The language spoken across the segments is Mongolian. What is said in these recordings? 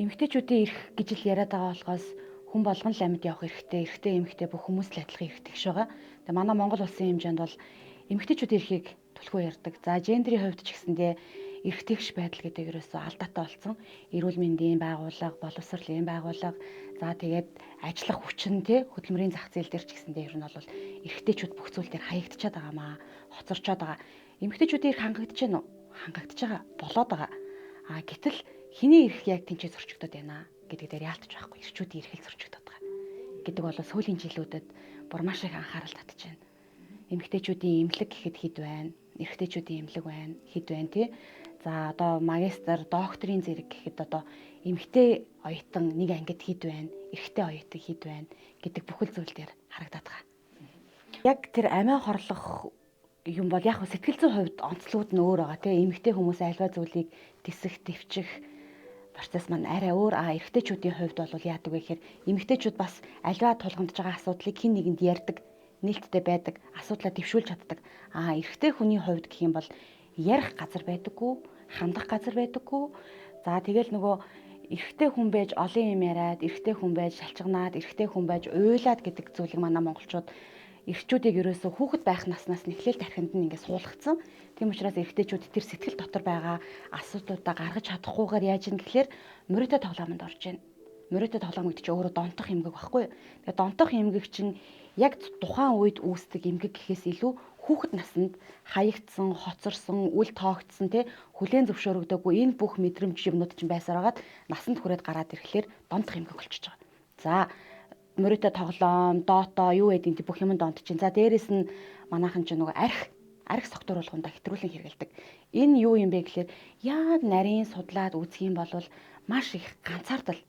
Эмэгтэйчүүдийн эрх гэж л яриад байгаа болохоос хүн болгон л амьд явах эрхтэй, эрэгтэй эмэгтэй бүх хүмүүс л адилхан эрхтэй гэж байгаа. Тэгээ манай Монгол улсын хэмжээнд бол эмэгтэйчүүдийн эрхийг түлхүү ярьдаг. За гендрийн хувьд ч гэсэндээ эрхтгш байдал гэдэг ерөөсөө алдаатай болсон. Эрүүл мэндийн байгууллага, боловсролын байгууллага, за тэгээд ажиллах хүчин те хөдөлмөрийн зах зээл дээр ч гэсэндээ ер нь бол эрэгтэйчүүд бүх зүйл дээр хаягдчиад байгаа маа, хоцорчоод байгаа. Эмэгтэйчүүдийн эрх хангагдаж байна уу? Хангагдаж байгаа, болоод байгаа. А гэтэл хэний эрх яг тэнцээ зөрчигдөд байна гэдэг дээр яалтч байхгүй. Эрчүүдийн эрх л зөрчигдөд байгаа гэдэг бол сүүлийн жилүүдэд бүр маш их анхаарал татж байна. Эмэгтэйчүүдийн эмнэлэг гэхэд хэд байна? Эрэгтэйчүүдийн эмнэлэг байна, хэд байна тий? За одоо магистр, докторийн зэрэг гэхэд одоо эмэгтэй оюутан нэг ангид хэд байна, эрэгтэй оюутан хэд байна гэдэг бүхэл зүйл дээр харагдаад байгаа. Яг тэр амиа хорлох юм бол яг сэтгэл зүйн хувьд онцлогуд нь өөр байгаа тий. Эмэгтэй хүмүүс альва зүйлийг тэсэх, төвчих процесс маань арай өөр. А эрэгтэйчүүдийн хувьд бол яадаг вэ гэхээр эмэгтэйчүүд бас альва тулгамдж байгаа асуудлыг хэн нэгэнд ярьдаг, нээлттэй байдаг, асуудлаа дэвшүүлж чаддаг. А эрэгтэй хүний хувьд гэх юм бол ярих газар байдаггүй, хандах газар байдаггүй. За тэгэл нөгөө эрэгтэй хүн байж олон юм яриад, эрэгтэй хүн байж шалчгнаад, эрэгтэй хүн байж уйлаад гэдэг зүйлийг манай монголчууд эрчүүдийг ерөөсөө хүүхэд байх наснаас нь эхлээл тархинд нь ингээд суулгацсан. Тийм учраас эрэгтэйчүүд тэр сэтгэл дотор байгаа асуудлуудаа гаргаж чадахгүйгээр яаж юм гэхлээр мөрөөдө тоглоомонд орж байна. Мөрөөдө тоглоом гэдэг чинь өөрөө донтох эмгэг байхгүй юу? Тэгээ донтох эмгэг чинь яг тухайн үед үүсдэг эмгэг гэхээс илүү хүүхэд наснд хаягдсан, хоцорсон, үл тоогдсон тий хүлээн зөвшөөрөгдөөгүй энэ бүх мэдрэмж юмнууд чинь байсаар байгаад насанд хүрээд гараад ирэхлээр донтох эмгэг болчихж байгаа. За мөрөөдө тоглоом, дото юу гэдэг бүх юм донт чинь. За дээрэс нь манайхан чинь нөгөө арх согтууруулганда хэтрүүлэн хэрэгэлдэг. Энэ юу юм бэ гэхлээр яг нарийн судлаад үзэх юм бол маш их ганцаардал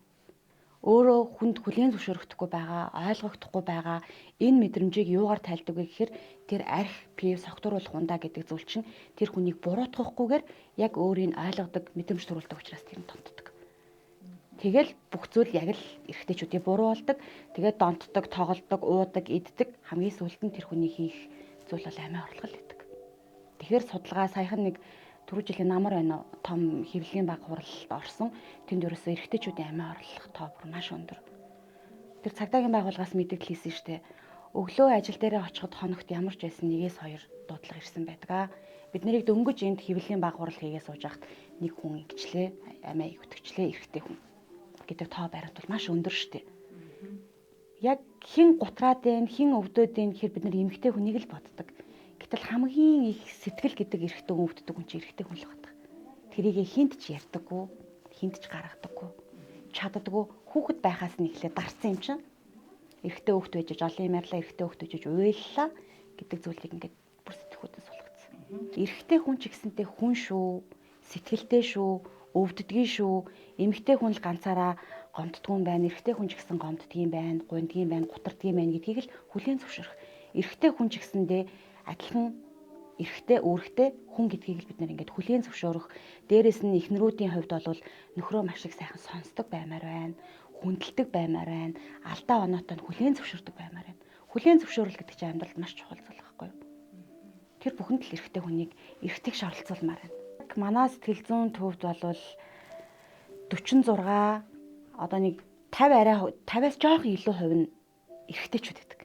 өөрөө хүнд хүлээн зөвшөөрөхдөггүй байгаа, ойлгогдохгүй байгаа энэ мэдрэмжийг юугаар тайлдаг вэ гэхээр тэр арх, пив, согтууруулах ундаа гэдэг зүйл чинь тэр хүнийг буруутгахгүйгээр яг өөрийг ойлгодог, мэдрэмж төрүүлдэг учраас тэр нь донтдог. Тэгэл бүх зүйл яг л эрэгтэйчүүдийн буруу болдог. Тэгээд донтдог, тоглодог, уудаг, иддэг. Хамгийн сүүлд нь тэр хүний хийх зүйл бол амиа хорлох л гэдэг. Тэгэхээр судалгаа саяхан нэг түрүү жилийн намар байна уу, том хэвлэлийн баг хуралд орсон. Тэнд ерөөсөө эрэгтэйчүүдийн амиа хорлох тоо бүр маш өндөр. Тэр цагдаагийн байгууллагаас мэдээлэл хийсэн штэ. Өглөө ажил дээрээ очиход хоногт ямар ч байсан 1-2 дуудлага ирсэн байдаг. Бид нарыг дөнгөж энд хэвлэлийн баг хурал хийгээ сууж байхад нэг хүн ингэчлээ, амиа өвтгчлээ, эрэгтэй хүн гэдэг тоо баримт бол маш өндөр штэ. Яг хэн гутраад байна, хэн өвдөд байна гэхээр бид нар эмэгтэй хүнийг л боддог. Гэтэл хамгийн их сэтгэл гэдэг эрэгтэй хүн өвддөг хүн чинь эрэгтэй хүн л байдаг. Тэрийг хинт ч ярьдаггүй, хинт ч гаргадаггүй, чаддаггүй. Хүүхэд байхаас нь эхлээд дарсан юм чинь. Эрэгтэй хүүхэд байж олон юм ярьлаа, эрэгтэй хүүхэд байж уйллаа гэдэг зүйлийг ингээд бүр сэтгхүүдэн сулгацсан. Эрэгтэй хүн ч гэсэнтэй хүн шүү, сэтгэлтэй шүү, өвддгийн шүү. Эмэгтэй хүн л ганцаараа гомддгүй юм байна. Эрэгтэй хүн ч гэсэн гомддгийн байна, гуйндгийн байна, гутардгийн байна гэдгийг л хүлээн зөвшөөрөх. Эрэгтэй хүн ч гэсэндээ адилхан эрэгтэй үүрэгтэй хүн гэдгийг л бид нар ингээд хүлээн зөвшөөрөх. Дээрээс нь эхнэрүүдийн хувьд бол нөхрөө маш их сайхан сонсдог баймаар байна, хүндэлдэг баймаар байна, алдаа оноотой нь хүлээн зөвшөөрдөг баймаар байна. Хүлээн зөвшөөрөл гэдэг чинь амьдралд маш чухал зүйл байхгүй юу? Тэр бүхэнд л эрэгтэй хүнийг эрэгтэйг шоролцуулмаар байна. Манай сэтгэл зүйн төвд бол 46 одоо нэг 50 арай 50-аас жоохон илүү хувь нь эрэгтэйчүүд байдаг.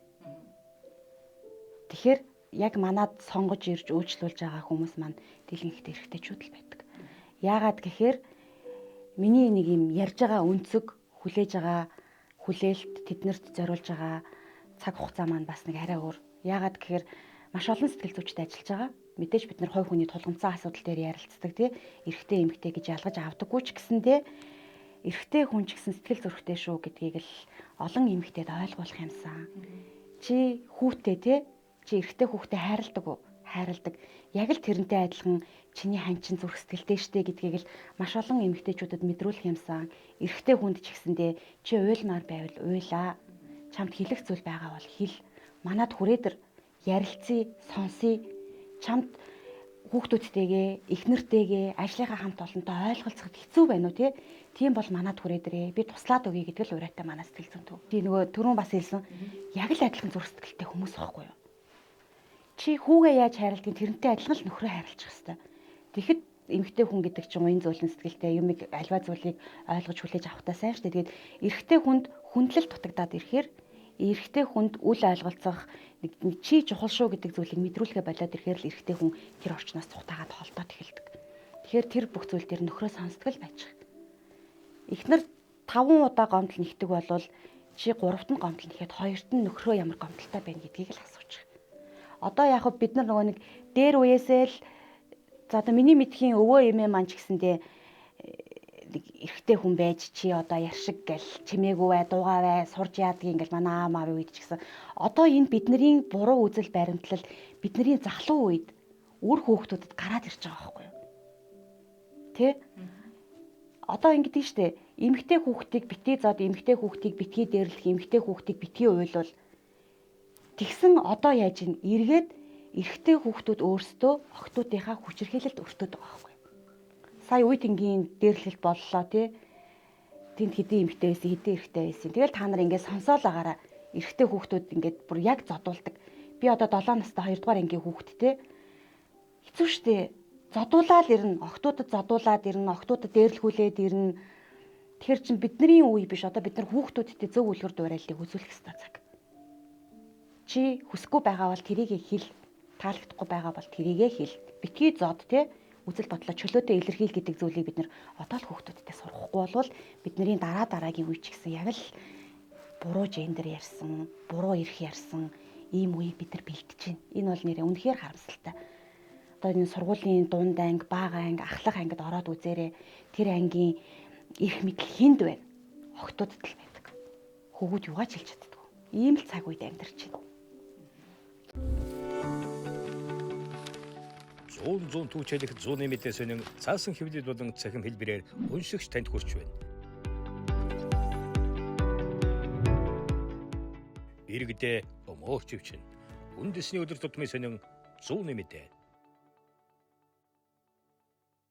Тэгэхээр яг манад сонгож ирж үйлчлүүлж байгаа хүмүүс маань дийлэнхтэй эрэгтэйчүүд л байдаг. Яагаад гэхээр миний нэг юм ярьж байгаа өнцөг, хүлээж байгаа хүлээлт, тэднэрт зориулж байгаа цаг хугацаа маань бас нэг арай өөр. Яагаад гэхээр маш олон сэтгэл зүйчид ажиллаж байгаа. Мэдээж бид нар хувь хүний тулгамдсан асуудал дээр ярилцдаг тий. Эрэгтэй эмэгтэй гэж ялгаж авдаггүй ч гэсэндээ эрэгтэй хүн ч гэсэн сэтгэл зүрхтэй шүү гэдгийг л олон эмэгтэйд ойлгуулах юмсан. Чи хүүтэй тий. Чи эрэгтэй хүүхдээ хайрладаг уу? Хайрладаг. Яг л тэрнтэй адилхан чиний хань чинь зүрх сэтгэлтэй штэ гэдгийг л маш олон эмэгтэйчүүдэд мэдрүүлэх юмсан. Эрэгтэй хүнд ч гэсэндээ чи уйлмаар байвал уйлаа. Чамд хэлэх зүйл байгаа бол хэл. Манад хүрээдэр ярилцъя, сонсъё. Чамд хүүхдүүдтэйгээ, эхнэртэйгээ, ажлынхаа хамт олонтой ойлголцоход хэцүү байна уу тий? Тийм бол манад хүрээдэрээ. Би туслаад өгье гэдэг л уриатай манай сэтгэл зүйн төв. Тий нөгөө түрүүн бас хэлсэн. Яг л адилхан зүрх сэтгэлтэй хүмүүс байхгүй юу? Чи хүүгээ яаж хайрладгийг тэрнтэй адилхан л нөхрөө хайрлах хэвээр. Тэгэхэд Эмэгтэй хүн гэдэг чинь уян зөөлөн сэтгэлтэй, юмыг альва зүйлийг ойлгож хүлээж авахтаа сайн шүү дээ. Тэгээд эрэгтэй хүнд хүндлэл дутагдаад ирэхээр эрэгтэй хүнд үл ойлголцох нэг чи чухал шүү гэдэг зүйлийг мэдрүүлэхэ болоод ирэхээр л эрэгтэй хүн тэр орчноос цухтаагаад холдоод эхэлдэг. Тэгэхээр тэр бүх зүйл дээр нөхрөө сонсдог л байж. Эхнэр 5 удаа гомдол нэгдэг болвол чи 3-т нь гомдол нэхэд 2-т нь нөхрөө ямар гомдолтой байна гэдгийг л асуучих. Одоо яг хөө бид нар нөгөө нэг дээр үеэсээ л за одоо миний мэдхийн өвөө эмээ маань ч гэсэндээ нэг эрэгтэй хүн байж чи одоо яршиг гэл чимээгүй бай, дуугаа бай, сурж яадгийг ингээл манай аав маавын үед ч гэсэн одоо энэ бидний буруу үзэл баримтлал бидний залуу үед үр хөөхтүүдэд гараад ирж байгаа байхгүй юу? Тэ? Одоо ингэдэг штэ. Эмэгтэй хүүхдийг битгий зод, эмэгтэй хүүхдийг битгий дээрлэх, эмэгтэй хүүхдийг битгий уйлуул. Тэгсэн одоо яаж ин эргээд эрэгтэй хүүхдүүд өөрсдөө охтуудынхаа хүчирхийлэлд өртөөд байгаа байхгүй юу? Сая үе тэнгийн дээрлэлт боллоо тий. Тэнд хэдийн эмэгтэй байсан, хэдийн эрэгтэй байсан. Тэгэл та нар ингээд сонсоол агаараа эрэгтэй хүүхдүүд ингээд бүр яг зодуулдаг. Би одоо 7 настай 2 дугаар ангийн хүүхэдтэй. Хэцүү штэ. Зодуулаад ирнэ, охтуудад зодуулаад ирнэ, охтуудад дээрлэхүүлээд ирнэ. Тэгэхээр чин бидний үе биш, одоо бид нар хүүхдүүдтэй зөв үлгэр дуурайлтыг үзүүлэх ёстой цаг. Чи хүсэхгүй байгаа бол тэрийг хэл, таалагдахгүй байгаа бол тэрийгэ хэл. Битгий зод тий, үзэл бодлоо чөлөөтэй илэрхийл гэдэг зүйлийг бид нар одоо л хүүхдүүдтэй сургахгүй болвол бидний дараа дараагийн үе ч гэсэн яг л буруу гендер ярьсан, буруу эрх ярьсан ийм үеийг бид нар бэлтэж байна. Энэ бол нэрээ үнэхээр харамсалтай. Одоо энэ сургуулийн дунд анги, бага анги, ахлах ангид ороод үзээрэй. Тэр ангийн эрх мэдэл хүнд байна? Охтуудад л байдаг. Хүүгүүд юугаач хэлж чаддгүй. Ийм л цаг үед амьдарч байна. 100 түүчэлэх зууны мэдээ сонин цаасан хэвлэл болон цахим хэлбэрээр уншигч танд хүрч байна. Иргэдээ өмөөрч өвчин. Үндэсний өдөр тутмын сонин зууны мэдээ.